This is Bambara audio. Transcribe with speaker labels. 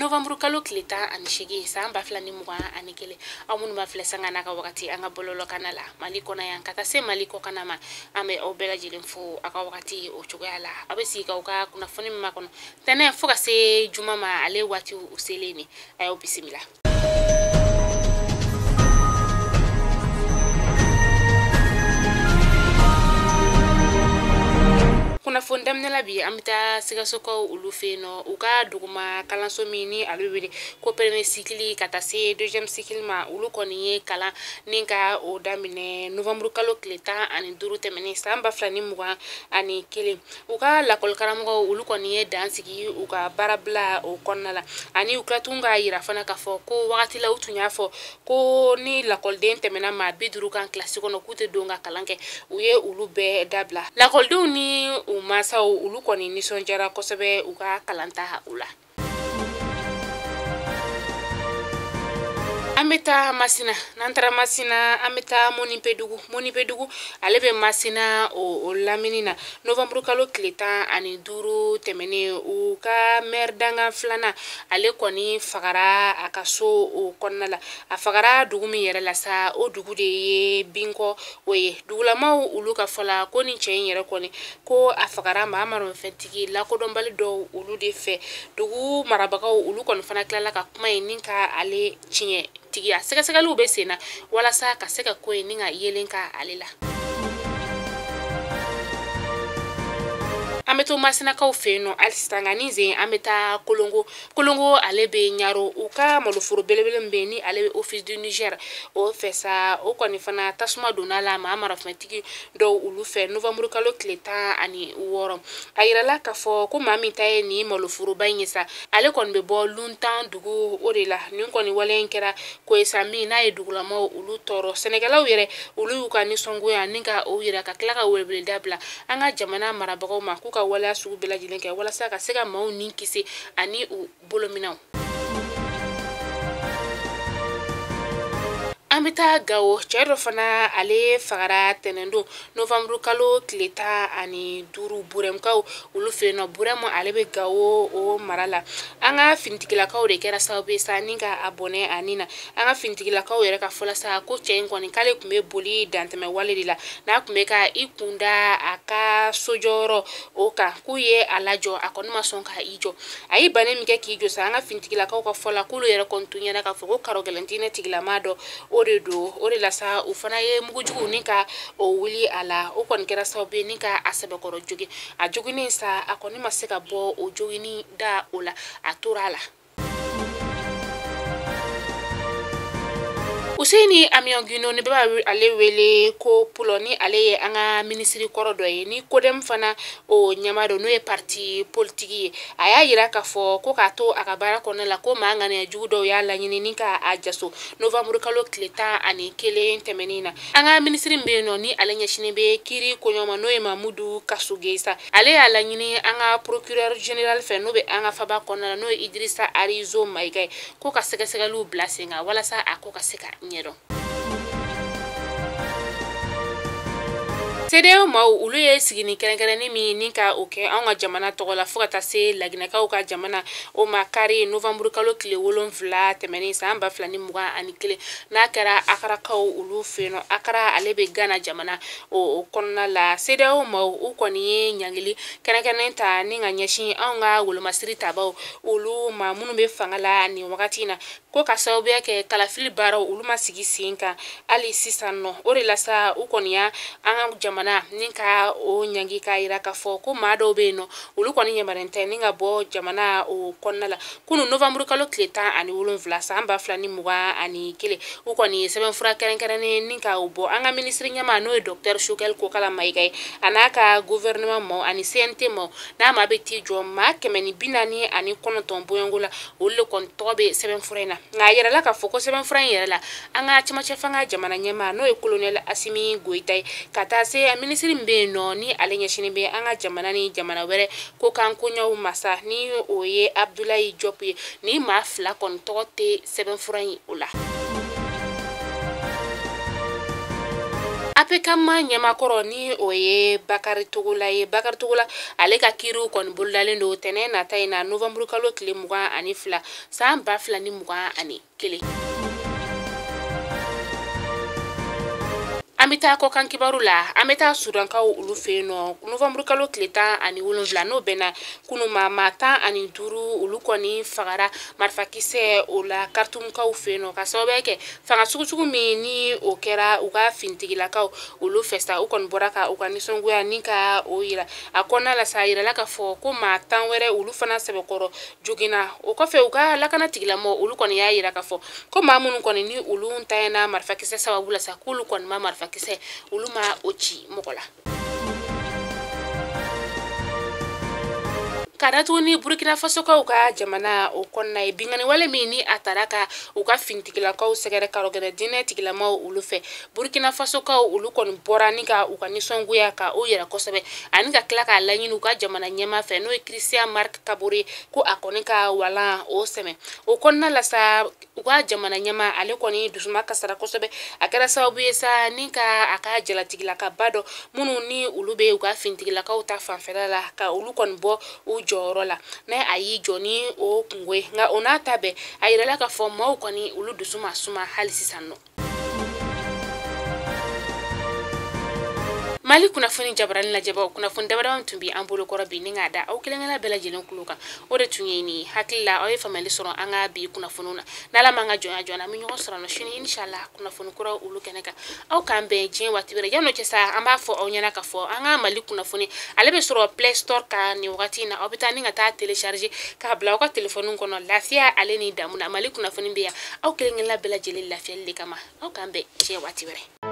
Speaker 1: novembre kalo tile 18 san 2021. Aw minnu b'a filɛ sanga n'a ka wagati an ka bɔlɔlɔ kana la Mali kɔnɔ yan ka taa se Mali kɔkan ma, an bɛ aw bɛɛ lajɛlen fo aw ka wagati o cogoya la. Aw bɛ sigi k'aw ka kunnafoni min makɔnɔ tɛnɛn fo ka se juma ma, ale waati u selen ni a y'aw bisimila. Kunnafoni daminɛ la bi, an bɛ taa Sikasokaw olu fɛ yen nɔ, u ka duguma kalanso min ni a bɛ wele ko premier cycle ka taa se deuxième cycle ma, olu kɔni ye kalan ni ka o daminɛ novembre kalo tile 15 tɛmɛnen san 2021. U ka lakɔli karamɔgɔw olu kɔni ye dan sigi u ka baarabila o kɔnɔna la, ani u tila tun k'a yira fana k'a fɔ ko wagati la u tun y'a fɔ ko ni lakɔliden tɛmɛna maa 50 kan kilasi kɔnɔ k'u tɛ don ka kalan kɛ, u ye olu bɛɛ dabila. Lakɔlidenw ni u mansaw olu kɔni nisɔndiyara kosɛbɛ u ka kalanta u la. An bɛ taa Masina, n'an taara Masina an bɛ taa Monipedugu. Monipedugu ale bɛ Masina o lamini na. Novembre kalo tile 15 tɛmɛnen, u ka maire dangan filanan ale kɔni fagara a ka so o kɔnɔna la. A fagara dugu min yɛrɛ la sa, o dugu de ye Binkɔ o ye. Dugulamaw olu ka fɔ la ko nin cɛ in yɛrɛ kɔni ko a fagara maa maramafɛntigi lakodɔnbali dɔw olu de fɛ. Dugu marabagaw olu kɔni fana tilala ka kuma in ni ka ale tiɲɛ tigiya. Sɛgɛsɛgɛliw bɛ sen na walasa ka se ka ko in ni ka yelen ka ale la. An bɛ to Masinakaw fɛ yen nɔ hali sisan, nka ni zen an bɛ taa Kolongo. Kolongo ale bɛ Ɲaro, u ka maloforo belebele min bɛ yen ni ale bɛ Office du Niger o fɛ sa, o kɔni fana tasuma donna la maa marafɛntigi dɔw olu fɛ novembre kalo tile 16. A yirala k'a fɔ ko maa min ta ye nin maloforoba in ye sa, ale kɔni bɛ bɔ Luntan dugu o de la. Nin kɔni wale in kɛra ko ye sa min n'a ye dugulamaw olu tɔɔrɔ. Sɛnɛkɛlaw yɛrɛ olu y'u ka nisɔngoya ni ka o yira ka tila ka weleweleda bila an ka jamana marabagaw ma k'u ka waleya sugu bɛɛ lajɛlen kɛ walasa ka se ka maaw ni kisi ani u bolominɛnw. An bɛ taa Gawo, cɛ dɔ fana ale fagara tɛnɛndon novembre kalo tile 15 Burɛmukaw olu fɛ yen nɔ. Burɛmu ale bɛ Gawo o mara la. An ka finitigilakaw de kɛra sababu ye sa ni ka a bɔnɛ a ni na. An ka finitigilakaw yɛrɛ ka fɔ la sa ko cɛ in kɔni k'ale tun bɛ boli dantɛmɛ wale de la, n'a tun bɛ ka i kun da a ka sojɔyɔrɔ o kan, k'u ye a lajɔ, a kɔni ma sɔn ka i jɔ. A y'i bannen min kɛ k'i jɔ sa, an ka finitigilakaw ka fɔ la k'olu yɛrɛ kɔni tun ɲɛna k'a fɔ ko karo gɛlɛn diinɛ tigilama dɔ o de don. O de la sa u fana ye mugujugu ni ka o wuli a la. O kɔni kɛra sababu ye ni ka a sɛbɛkɔrɔ jogin. A joginnen sa, a kɔni ma se ka bɔ o joginni da o la, a tora a la. Useni Amion Guino ni bɛɛ b'a ale wele ko Pulɔ, ni ale ye an ka minisiri kɔrɔ dɔ ye ni CODEM fana o ɲɛmaa dɔ, n'o ye parti politique ye. A y'a yira k'a fɔ ko k'a to a ka baara kɔnɔna la ko maa ŋaniya jugu dɔw y'a laɲini ni ka a jaso novembre kalo tile 11 tɛmɛnen na. An ka minisiri min bɛ yen nɔ ni ale ɲɛsinnen bɛ kiiri koɲɔ ma, n'o ye Mamudu Kasoge sa, ale y'a laɲini an ka procureur général fɛ n'o bɛ an ka faba kɔnɔna la, n'o ye Idrissa Arizo Mayiga ye, ko ka sɛgɛsɛgɛliw bila sen kan walasa a ko ka se ka ɲɛdɔn. CEDEAO maaw olu ye sigini kɛrɛnkɛrɛnni min ni ka o kɛ anw ka jamana tɔgɔ la fo ka taa se Laginɛkaw ka jamana o ma kari novembre kalo tile 7 tɛmɛnen san 2021, n'a kɛra Akarakaw olu fɛ yen nɔ. Akara ale bɛ Gana jamana o kɔnɔna la. CEDEAO maaw u kɔni ye ɲangili kɛrɛnkɛrɛnnen ta ni ka ɲɛsin anw ka wolomasiri tabaw olu ma minnu bɛ fanga la nin wagati in na, ko ka sababuya kɛ kalafili baaraw olu ma sigi sen kan hali sisan nɔ. O de la sa u kɔni y'a an ka jamana ni ka o ɲangi k'a yira k'a fɔ ko maa dɔw bɛ yen nɔ olu kɔni yamaruya tɛ ni ka bɔ jamana o kɔnɔna la. Kunun novembre kalo tile 17 san 2021, u kɔni ye sɛbɛnfura kɛrɛnkɛrɛnnen ni ka o bɔ an ka minisiri ɲɛmaa n'o ye docteur Choguel Kokala Mayiga ye, a n'a ka gouvernement maaw ani CNT maaw, n'a maa bɛ t'i jɔ maa 149 bɔɲɔgɔnko la, olu de kɔni tɔgɔ bɛ sɛbɛnfura in na. Nka a yirala k'a fɔ ko sɛbɛnfura in yɛrɛ la, an ka cɛmancɛ fanga jamana ɲɛmaa n'o ye colonel Assimi Goïta ye, ka taa se minisiri min bɛ yen nɔ ni ale ɲɛsinnen bɛ an ka jamana ni jamana wɛrɛ ko kan koɲɛw ma sa, ni o ye Abdoulaye Diop ye, ni maa fila kɔni tɔgɔ tɛ sɛbɛnfura in o la. APCAM ɲɛmakɔrɔ ni o ye Bakari Togola ye. Bakari Togola ale ka kiiriw kɔni bolodalen don tɛnɛn nata in na novembre kalo tile 22 san 2021. An bɛ taa kɔkan kibaru la, an bɛ taa Sudankaw olu fɛ yen nɔ novembre kalo tile 17 n'o bɛnna kunun ma, maa 15 olu kɔni fagara marifakisɛ o la Khartoumkaw fɛ yen nɔ ka sababuya kɛ fanga sugusugu min ni o kɛra u ka finitigilakaw olu fɛ sa, u kɔni bɔra ka u ka nisɔngoya ni ka o yira a kɔnɔna la sa. A yirala k'a fɔ ko maa 10 wɛrɛ olu fana sɛbɛkɔrɔ joginna. O kɔfɛ u ka lakana tigilamɔgɔ olu kɔni y'a yira k'a fɔ ko maa minnu kɔni ni olu ntanyana marifakisɛ sababu la sa, k'olu kɔni ma marifakisɛ olu ma o ci mɔgɔ la. Ka datugu ni Burkina Fasokaw ka jamana o kɔnɔna ye, binkanni wale min ni a taara ka u ka finitigilakaw sɛgɛrɛ karɔgɛrɛ diinɛ tigilamaw olu fɛ, Burkina Fasokaw olu kɔni bɔra ni ka u ka nisɔngoya ka o yɛrɛ kosɛbɛ, ani ka tila k'a laɲini u ka jamana ɲɛmaa fɛ n'o ye Christian Marc Kabore ko a kɔni ka walan o sɛmɛ. O kɔnɔna la sa, u ka jamana ɲɛmaa ale kɔni dusuma kasara kosɛbɛ, a kɛra sababu ye sa ni ka a ka jalatigilakaba dɔ minnu ni olu bɛ u ka finitigilakaw ta fanfɛla la ka olu kɔni bɔ u jɔyɔrɔ la, n'a a y'i jɔ ni o kungo ye. Nka o n'a ta bɛɛ, a yirala k'a fɔ maaw kɔni olu dusu ma suma hali sisan nɔ. Mali kunnafoni jabarani lajɛbaw, kunnafoni dabadaw tun bɛ an bolo kɔrɔ bi ni k'a da aw kelen-kelen bɛɛ lajɛlen kulo kan. O de tun ye nin hakili la aw ye faamuyali sɔrɔ an ka bi kunnafoniw na. N'Ala m'an ka jɔnya jɔ an na, an bɛ ɲɔgɔn sɔrɔ sini inshallah kunnafoni kuraw olu kɛnɛ kan. Aw k'an bɛn diɲɛ waati wɛrɛ. Yan'o cɛ sa, an b'a fɔ aw ɲɛna k'a fɔ an ka Mali kunnafoni ale bɛ sɔrɔ Play Store kan nin wagati in na. Aw bɛ taa ni ka taa télécharger k'a bila aw ka téléphone kɔnɔ. Lafiya ale ni damu na, Mali kunnafoni bɛ yan aw kelen-kelen bɛɛ lajɛlen lafiyali de kama. Aw k'an bɛn diɲɛ waati wɛrɛ.